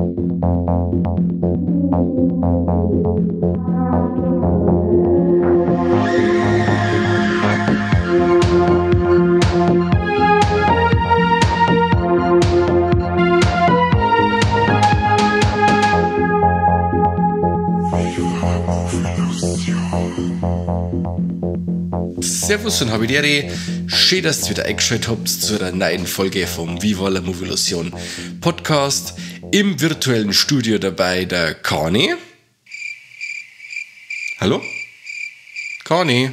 Servus und Habidere, schön, dass ihr wieder eingeschaltet habt zu einer neuen Folge vom Viva la Movolution Podcast. Im virtuellen Studio dabei der Kani. Hallo? Kani?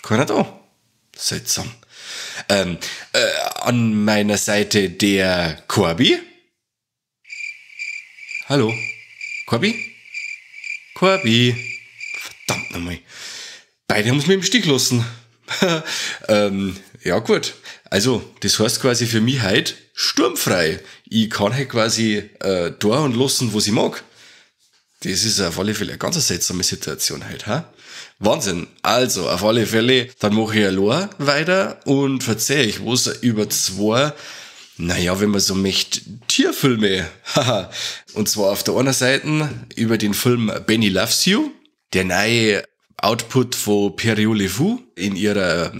Keiner da? Seltsam. An meiner Seite der Corby. Hallo? Corby? Corby? Verdammt nochmal. Beide haben es mir im Stich lassen. Ja gut, also das heißt quasi für mich heute sturmfrei. Ich kann halt quasi da und lassen, was ich mag. Das ist auf alle Fälle eine ganz seltsame Situation heute, ha? Wahnsinn. Also, auf alle Fälle, dann mache ich allein weiter und verzeihe ich was über zwei, naja, wenn man so möchte, Tierfilme. Haha. Und zwar auf der einen Seite über den Film Benny Loves You, der neue Output von Pierrot Le Fou in ihrer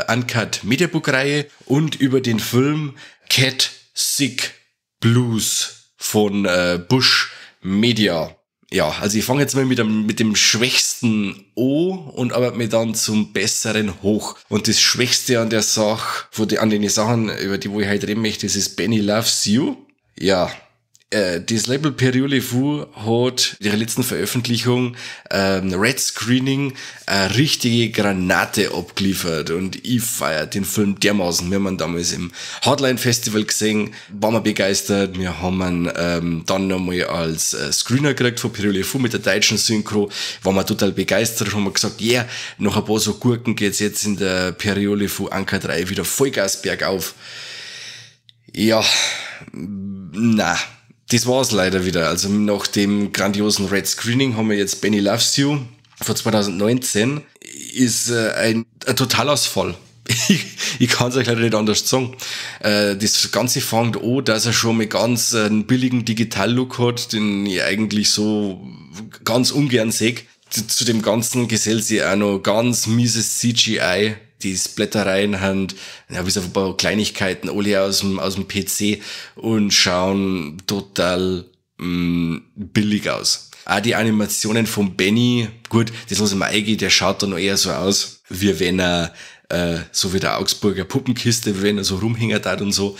Uncut Mediabook-Reihe und über den Film Cat Sick Blues von Bush Media. Ja, also ich fange jetzt mal mit dem schwächsten O und arbeite mir dann zum besseren hoch. Und das Schwächste an der Sache, an den Sachen, über die wo ich heute reden möchte, das ist Benny Loves You. Ja. Das Label Pierrot Le Fou hat in ihrer letzten Veröffentlichung Red Screening eine richtige Granate abgeliefert und ich feier den Film dermaßen. Wir haben ihn damals im Hardline Festival gesehen, waren wir begeistert. Wir haben ihn dann nochmal als Screener gekriegt von Pierrot Le Fou mit der deutschen Synchro, waren wir total begeistert und haben wir gesagt, yeah, nach ein paar so Gurken geht's jetzt in der Pierrot Le Fou Anker 3 wieder Vollgas bergauf. Ja, na. Das war's leider wieder. Also nach dem grandiosen Red Screening haben wir jetzt Benny Loves You von 2019. Ist ein Totalausfall. Ich kann's euch leider nicht anders sagen. Das Ganze fängt an, dass er schon mal ganz einen billigen Digital-Look hat, den ich eigentlich so ganz ungern sehe. Zu dem Ganzen gesellt sich auch noch ganz mieses CGI. Die Splattereien haben, ja, bis auf ein paar Kleinigkeiten, alle aus dem PC und schauen total billig aus. Auch die Animationen von Benny, gut, das lasse ich mir eingehen, der schaut dann eher so aus, wie wenn er, so wie der Augsburger Puppenkiste, wie wenn er so rumhängt hat und so,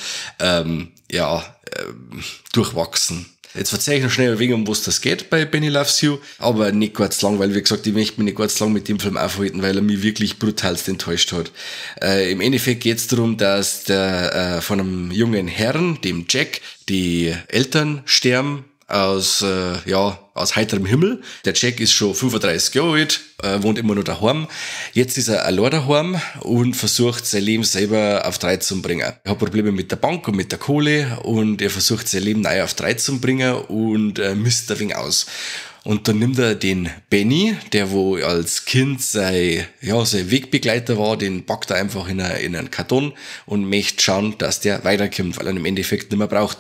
durchwachsen. Jetzt verzeih ich noch schnell ein wenig, um was das geht bei Benny Loves You, aber nicht ganz lang, weil, wie gesagt, ich möchte mich nicht ganz lang mit dem Film aufhalten, weil er mich wirklich brutalst enttäuscht hat. Im Endeffekt geht's darum, dass der von einem jungen Herrn, dem Jack, die Eltern sterben aus heiterem Himmel. Der Jack ist schon 35 Jahre alt, wohnt immer noch daheim. Jetzt ist er allein daheim und versucht, sein Leben selber auf drei zu bringen. Er hat Probleme mit der Bank und mit der Kohle und er versucht, sein Leben neu auf drei zu bringen und misst ein wenig aus. Und dann nimmt er den Benny, der wo als Kind sein Wegbegleiter war, den packt er einfach in einen Karton und möchte schauen, dass der weiterkommt, weil er ihn im Endeffekt nicht mehr braucht.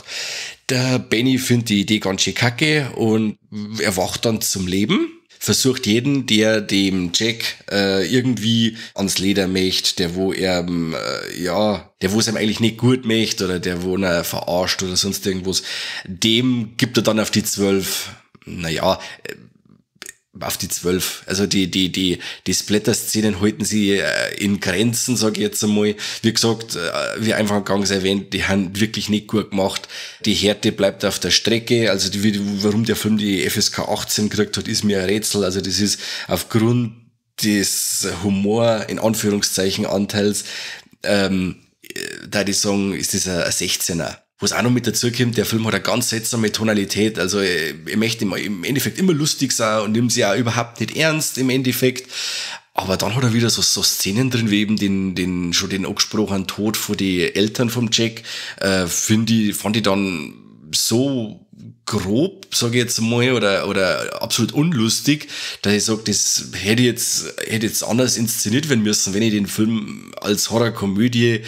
Der Benny findet die Idee ganz schön kacke und erwacht dann zum Leben. Versucht jeden, der dem Jack irgendwie ans Leder möchte, der wo er der wo es ihm eigentlich nicht gut möchte oder der wo er verarscht oder sonst irgendwas, dem gibt er dann auf die 12, naja, auf die 12. Also die Splatter-Szenen halten sie in Grenzen, sag ich jetzt einmal. Wie gesagt, wie einfach eingangs erwähnt, die haben wirklich nicht gut gemacht. Die Härte bleibt auf der Strecke. Also warum der Film die FSK 18 gekriegt hat, ist mir ein Rätsel. Also das ist aufgrund des Humor, in Anführungszeichen, Anteils, da die sagen, ist das ein 16er. Was auch noch mit dazu kommt, der Film hat eine ganz seltsame Tonalität, also er möchte im Endeffekt immer lustig sein und nimmt sie auch überhaupt nicht ernst im Endeffekt, aber dann hat er wieder so Szenen drin, wie eben den schon den angesprochenen Tod von den Eltern vom Jack, fand ich dann so grob, sage ich jetzt mal, oder absolut unlustig, dass ich sage, das hätte jetzt anders inszeniert werden müssen, wenn ich den Film als Horrorkomödie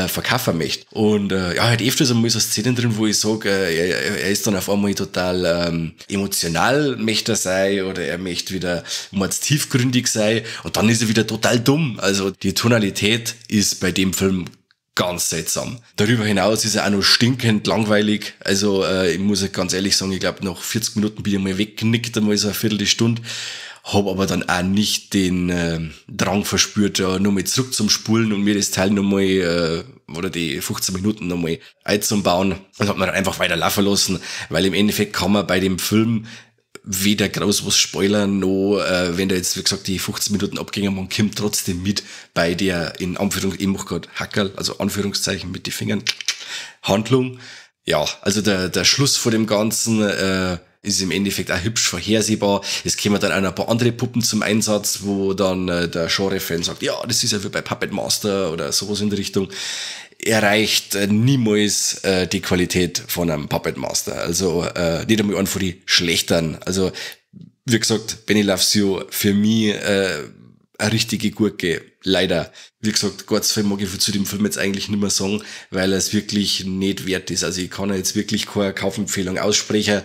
verkaufen möchte. Und ja, halt öfters einmal so Szenen drin, wo ich sage, er ist dann auf einmal total emotional, möchte er sein, oder er möchte wieder mords tiefgründig sein und dann ist er wieder total dumm. Also die Tonalität ist bei dem Film ganz seltsam. Darüber hinaus ist er auch noch stinkend langweilig. Also ich muss ganz ehrlich sagen, ich glaube, nach 40 Minuten bin ich mal weggenickt, einmal so eine Viertelstunde. Hab aber dann auch nicht den Drang verspürt, ja, nochmal zurück zum Spulen und mir das Teil nochmal oder die 15 Minuten nochmal einzubauen, und hab mir dann einfach weiter laufen lassen, weil im Endeffekt kann man bei dem Film weder groß was spoilern, noch, wenn da jetzt, wie gesagt, die 15 Minuten abgingen, man kommt trotzdem mit bei der, in Anführung, ich mach grad Hackerl, also Anführungszeichen mit die Fingern, Handlung. Ja, also der Schluss vor dem Ganzen ist im Endeffekt auch hübsch vorhersehbar. Es kämen dann auch noch ein paar andere Puppen zum Einsatz, wo dann der Genre-Fan sagt, ja, das ist ja wie bei Puppet Master oder sowas in der Richtung. Erreicht niemals die Qualität von einem Puppet Master. Also nicht einmal einen von die schlechteren. Also wie gesagt, Benny Loves You für mich eine richtige Gurke. Leider. Wie gesagt, ganz viel mag ich zu dem Film jetzt eigentlich nicht mehr sagen, weil er es wirklich nicht wert ist. Also ich kann jetzt wirklich keine Kaufempfehlung aussprechen.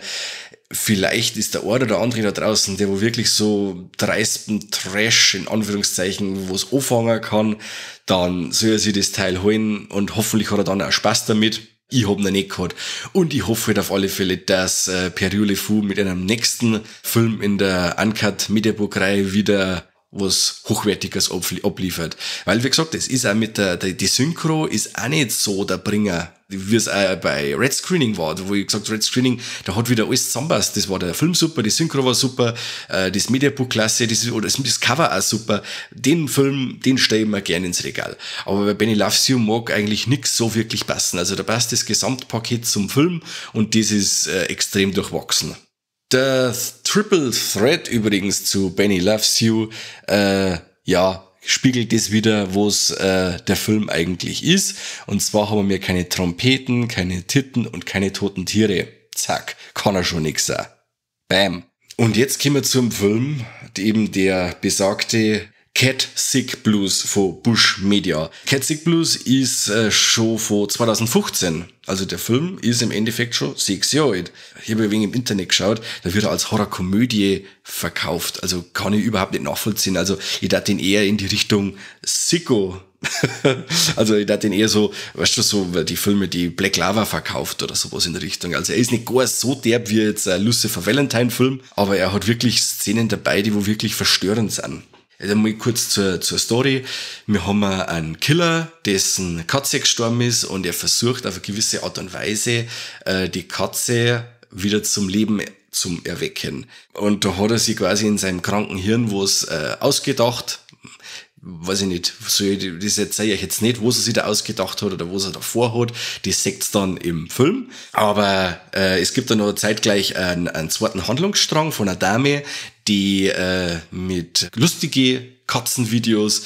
Vielleicht ist der eine oder andere da draußen, der wo wirklich so dreisten Trash in Anführungszeichen, wo es anfangen kann, dann soll er sich das Teil holen und hoffentlich hat er dann auch Spaß damit. Ich hab ihn nicht gehabt. Und ich hoffe halt auf alle Fälle, dass Pierrot Le Fou mit einem nächsten Film in der Uncut Mediabook-Reihe wieder was Hochwertiges abliefert. Weil, wie gesagt, es ist auch mit der, die Synchro ist auch nicht so der Bringer, wie es auch bei Red Screening war, wo ich gesagt, Red Screening, da hat wieder alles zusammenpasst. Das war der Film super, die Synchro war super, das Mediabook klasse, das, oder das Cover auch super. Den Film, den stelle ich mir gerne ins Regal. Aber bei Benny Loves You mag eigentlich nix so wirklich passen. Also da passt das Gesamtpaket zum Film und das ist extrem durchwachsen. Der Triple Threat übrigens zu Benny Loves You, ja, spiegelt das wieder, was der Film eigentlich ist. Und zwar haben wir keine Trompeten, keine Titten und keine toten Tiere. Zack, kann er schon nix sein. Bam. Und jetzt kommen wir zum Film, eben der besagte Cat Sick Blues von Bush Media. Cat Sick Blues ist schon von 2015. Also der Film ist im Endeffekt schon 6 Jahre alt. Ich habe ein wenig im Internet geschaut, da wird er als Horrorkomödie verkauft. Also kann ich überhaupt nicht nachvollziehen. Also ich dachte den eher in die Richtung Sicko. Also ich dachte den eher so, weißt du, so die Filme, die Black Lava verkauft oder sowas in der Richtung. Also er ist nicht gar so derb wie jetzt ein Lucifer Valentine Film, aber er hat wirklich Szenen dabei, die wo wirklich verstörend sind. Also mal kurz zur Story. Wir haben einen Killer, dessen Katze gestorben ist, und er versucht auf eine gewisse Art und Weise die Katze wieder zum Leben zum Erwecken. Und da hat er sich quasi in seinem kranken Hirn was ausgedacht. Weiß ich nicht, so, das erzähle ich jetzt nicht, was er sich da ausgedacht hat oder was er davor hat. Das seht's dann im Film. Aber es gibt dann noch zeitgleich einen zweiten Handlungsstrang von einer Dame, die mit lustige Katzenvideos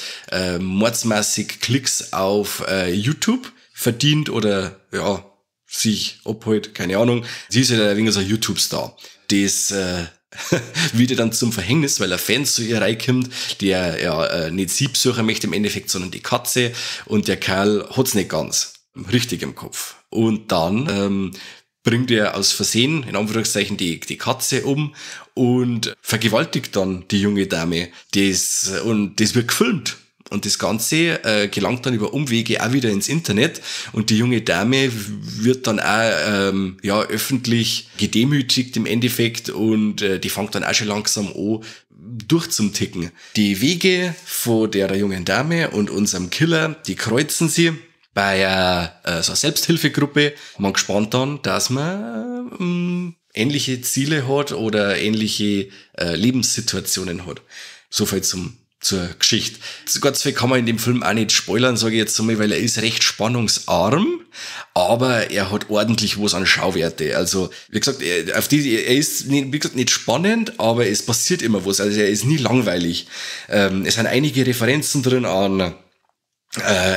mordsmäßig Klicks auf YouTube verdient oder ja, sich abholt, keine Ahnung. Sie ist ja halt ein wenig so ein YouTube-Star. Das wird ihr dann zum Verhängnis, weil ein Fan zu ihr reinkommt, der ja nicht sie besuchen möchte im Endeffekt, sondern die Katze. Und der Kerl hat's nicht ganz richtig im Kopf. Und dann bringt er aus Versehen, in Anführungszeichen, die Katze um und vergewaltigt dann die junge Dame. Und das wird gefilmt. Und das Ganze gelangt dann über Umwege auch wieder ins Internet und die junge Dame wird dann auch ja, öffentlich gedemütigt im Endeffekt und die fängt dann auch schon langsam an, durchzuticken. Die Wege von der jungen Dame und unserem Killer, die kreuzen sie bei so einer Selbsthilfegruppe. Man gespannt dann, dass man ähnliche Ziele hat oder ähnliche Lebenssituationen hat. So viel zur Geschichte. Ganz viel kann man in dem Film auch nicht spoilern, sage ich jetzt einmal, weil er ist recht spannungsarm, aber er hat ordentlich was an Schauwerte. Also, wie gesagt, er ist, nicht, wie gesagt, nicht spannend, aber es passiert immer was. Also er ist nie langweilig. Es sind einige Referenzen drin an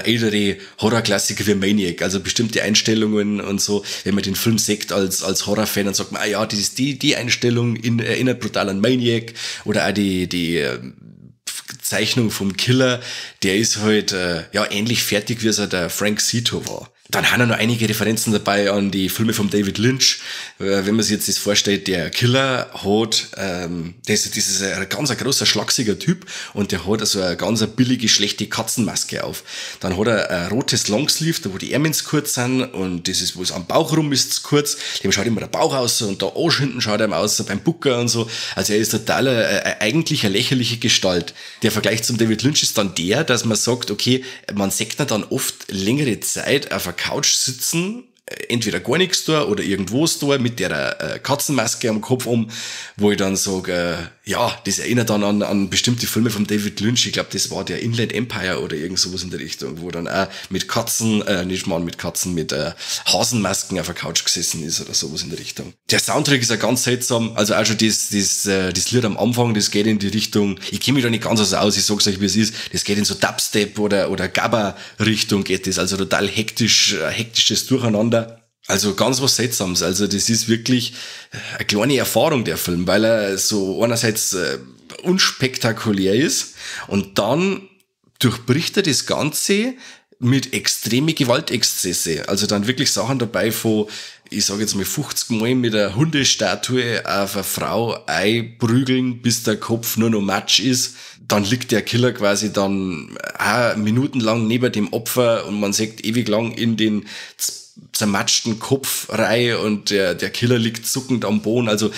Ältere Horrorklassiker wie Maniac, also bestimmte Einstellungen und so, wenn man den Film sieht als Horrorfan, dann sagt man, ah ja, das ist die Einstellung erinnert brutal an Maniac oder auch die Zeichnung vom Killer, der ist halt ja ähnlich fertig, wie es der Frank Zito war. Dann haben wir noch einige Referenzen dabei an die Filme von David Lynch. Wenn man sich jetzt das vorstellt, der Killer hat, das ist ein ganz großer, schlachsiger Typ und der hat also eine ganz billige, schlechte Katzenmaske auf. Dann hat er ein rotes Longsleeve, da wo die Ärmel kurz sind und das ist, wo es am Bauch rum ist, kurz. Dem schaut immer der Bauch aus und da Arsch hinten schaut er ihm aus, beim Bucker und so. Also er ist total eigentlich eine lächerliche Gestalt. Der Vergleich zum David Lynch ist dann der, dass man sagt, okay, man sieht ihn dann oft längere Zeit auf einer Couch sitzen, entweder gar nichts da oder irgendwo da mit der Katzenmaske am Kopf um, wo ich dann sage, ja, das erinnert dann an bestimmte Filme von David Lynch. Ich glaube, das war der Inland Empire oder irgend sowas in der Richtung, wo dann auch mit Katzen, nicht mal mit Katzen, mit Hasenmasken auf der Couch gesessen ist oder sowas in der Richtung. Der Soundtrack ist ja ganz seltsam, also auch schon das Lied am Anfang, das geht in die Richtung, ich kenne mich da nicht ganz so aus, ich sag's euch, wie es ist, das geht in so Dubstep oder Gabba-Richtung geht das, also total hektisches Durcheinander. Also ganz was Seltsames. Also das ist wirklich eine kleine Erfahrung, der Film, weil er so einerseits unspektakulär ist und dann durchbricht er das Ganze mit extreme Gewaltexzesse. Also dann wirklich Sachen dabei von, ich sage jetzt mal 50 Mal mit einer Hundestatue auf eine Frau einprügeln, bis der Kopf nur noch Matsch ist. Dann liegt der Killer quasi dann auch minutenlang neben dem Opfer und man sieht ewig lang in den zermatschten Kopf rein und der Killer liegt zuckend am Boden. Also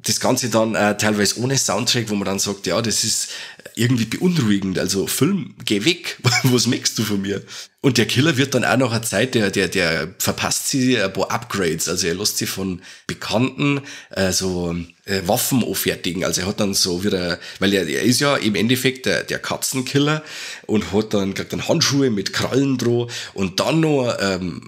das Ganze dann teilweise ohne Soundtrack, wo man dann sagt, ja, das ist irgendwie beunruhigend. Also Film, geh weg, was möchtest du von mir? Und der Killer wird dann auch nach einer Zeit, der verpasst sich ein paar Upgrades. Also er lässt sich von Bekannten so Waffen anfertigen. Also er hat dann so wieder, weil er ist ja im Endeffekt der Katzenkiller und hat dann, kriegt dann Handschuhe mit Krallen drauf und dann noch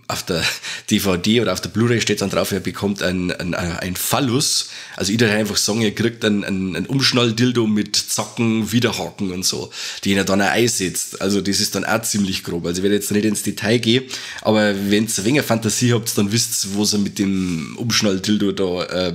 auf der DVD oder auf der Blu-ray steht dann drauf, er bekommt ein Phallus. Also ich würde einfach sagen, er kriegt einen Umschnalldildo mit Zacken, Widerhaken und so, den er dann auch einsetzt. Also das ist dann auch ziemlich grob. Also ich werde jetzt nicht ins Detail gehen, aber wenn ihr ein wenig Fantasie habt, dann wisst ihr, was er mit dem Umschnalldildo da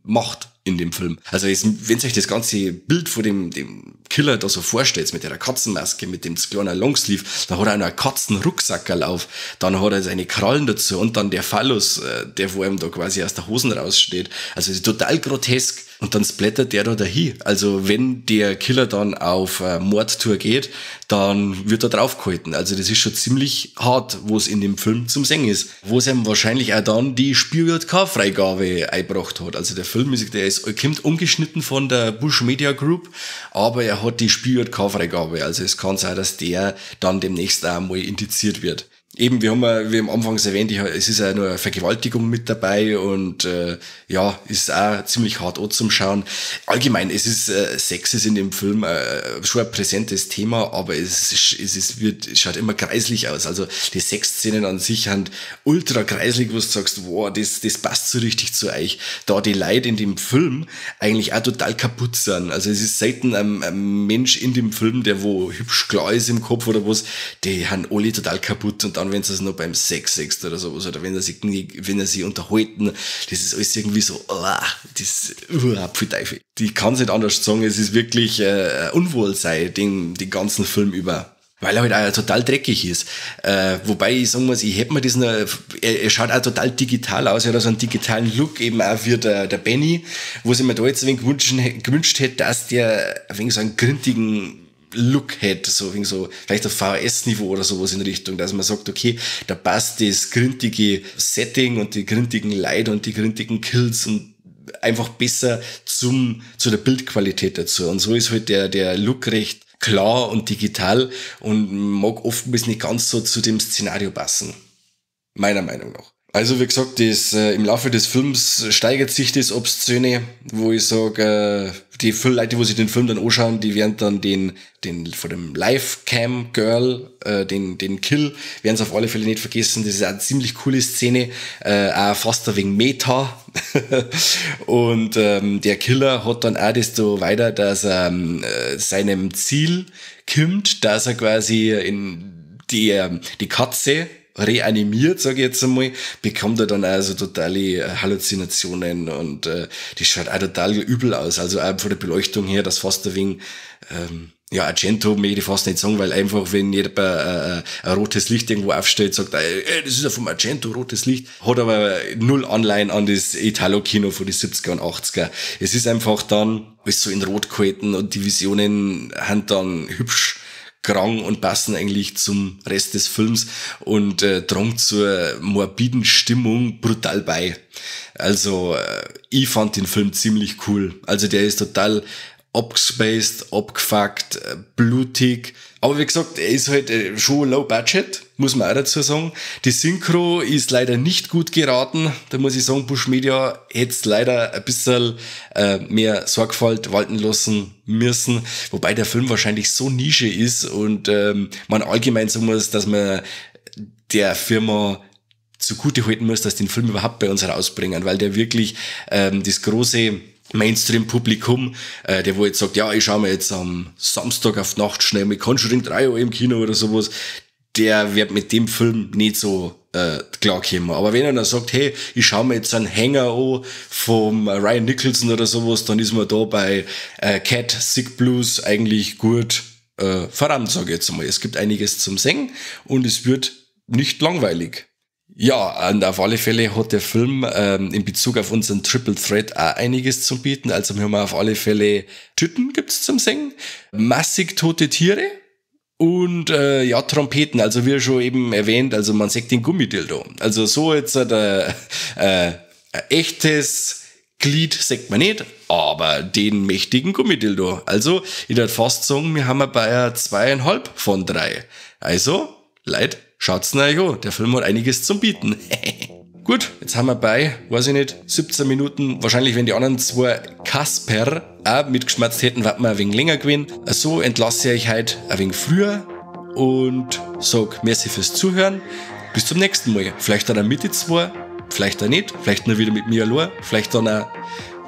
macht in dem Film. Also wenn euch das ganze Bild von dem Killer da so vorstellt, mit der Katzenmaske, mit dem kleinen Longsleeve, dann hat er auch noch einen Katzenrucksackerl auf, dann hat er seine Krallen dazu und dann der Phallus, der vor ihm da quasi aus der Hosen raussteht. Also es ist total grotesk. Und dann splattert der da dahin. Also wenn der Killer dann auf Mordtour geht, dann wird er draufgehalten. Also das ist schon ziemlich hart, wo es in dem Film zum Singen ist. Wo es ihm wahrscheinlich auch dann die Spiel-JK-Freigabe eingebracht hat. Also der Film ist, kommt ungeschnitten von der Busch Media Group, aber er hat die Spiel-JK-Freigabe. Also es kann sein, dass der dann demnächst auch mal indiziert wird. Eben, wir haben ja, wie am Anfang erwähnt, es ist ja nur eine Vergewaltigung mit dabei und ja, ist auch ziemlich hart auch zum Schauen. Allgemein, es ist Sex ist in dem Film schon ein präsentes Thema, aber es schaut immer kreislich aus. Also die Sexszenen an sich sind ultra kreislich, wo du sagst, wow, das passt so richtig zu euch. Da die Leute in dem Film eigentlich auch total kaputt sind. Also es ist selten ein Mensch in dem Film, der wo hübsch klar ist im Kopf oder was, die sind alle total kaputt und dann, wenn sie es noch beim Sex siehst oder sowas, oder wenn er sie unterhalten, das ist alles irgendwie so, oh, das, pfui Teufel. Ich kann es nicht anders sagen, es ist wirklich Unwohlsein den ganzen Film über. Weil er halt auch total dreckig ist. Wobei ich sagen muss, ich hätte mir diesen, er schaut auch total digital aus, er hat so einen digitalen Look eben auch für der Benny, wo sich mir da jetzt ein wenig gewünscht hätte, dass der ein wenig so einen grintigen Look hätte, so wegen so, vielleicht auf VHS-Niveau oder sowas in Richtung, dass man sagt, okay, da passt das grintige Setting und die grintigen Leute und die grintigen Kills und einfach besser zu der Bildqualität dazu. Und so ist halt der Look recht klar und digital und mag oftmals nicht ganz so zu dem Szenario passen. Meiner Meinung nach. Also wie gesagt, das, im Laufe des Films steigert sich das Obszöne, wo ich sage, die Leute, wo sich den Film dann anschauen, die werden dann den von dem Live-Cam-Girl, den Kill, werden sie auf alle Fälle nicht vergessen. Das ist auch eine ziemlich coole Szene, auch fast ein wenig Meta. Und der Killer hat dann auch desto weiter, dass er seinem Ziel kommt, dass er quasi in die Katze reanimiert, sage ich jetzt einmal, bekommt er dann also totale Halluzinationen und das schaut auch total übel aus. Also auch von der Beleuchtung her, das fast ein wenig, ja, Argento möchte ich fast nicht sagen, weil einfach, wenn jeder ein rotes Licht irgendwo aufstellt, sagt er, ey, das ist ja vom Argento, rotes Licht, hat aber null Anleihen an das Italo-Kino von den 70er und 80er. Es ist einfach dann alles so in Rot gehalten und die Visionen haben dann hübsch grang und passen eigentlich zum Rest des Films und tragen zur morbiden Stimmung brutal bei. Also, ich fand den Film ziemlich cool. Also der ist total abgespaced, abgefuckt, blutig. Aber wie gesagt, er ist halt schon low budget, muss man auch dazu sagen. Die Synchro ist leider nicht gut geraten. Da muss ich sagen, Busch Media hätte es leider ein bisschen mehr Sorgfalt walten lassen müssen. Wobei der Film wahrscheinlich so Nische ist und man allgemein sagen muss, dass man der Firma zugute halten muss, dass den Film überhaupt bei uns rausbringen, weil der wirklich das große Mainstream-Publikum, der wo jetzt sagt, ja, ich schaue mir jetzt am Samstag auf die Nacht schnell mit Conjuring 3 im Kino oder sowas, der wird mit dem Film nicht so klarkommen. Aber wenn einer sagt, hey, ich schaue mir jetzt einen Hänger an vom Ryan Nicholson oder sowas, dann ist man da bei Cat Sick Blues eigentlich gut voran, sage ich jetzt einmal. Es gibt einiges zum Sehen und es wird nicht langweilig. Ja, und auf alle Fälle hat der Film in Bezug auf unseren Triple Threat auch einiges zu bieten. Also wir haben auf alle Fälle Tüten gibt's zum Sehen, massig tote Tiere und ja, Trompeten. Also wie schon eben erwähnt, also man sieht den Gummidildo. Also so jetzt ein echtes Glied sagt man nicht, aber den mächtigen Gummidildo. Also ich würde fast sagen, wir haben bei 2,5 von 3. Also, Leute, schaut's euch an, der Film hat einiges zum Bieten. Gut, jetzt haben wir bei, weiß ich nicht, 17 Minuten, wahrscheinlich wenn die anderen zwei Kasper auch mitgeschmatzt hätten, wären wir ein wenig länger gewesen. So entlasse ich euch heute ein wenig früher und sag merci fürs Zuhören. Bis zum nächsten Mal. Vielleicht dann mit die zwei, vielleicht auch nicht, vielleicht nur wieder mit mir allein, vielleicht dann auch,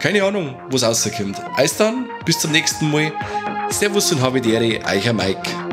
keine Ahnung, was rauskommt. Also dann, bis zum nächsten Mal. Servus und habe die Ehre, euch Mike.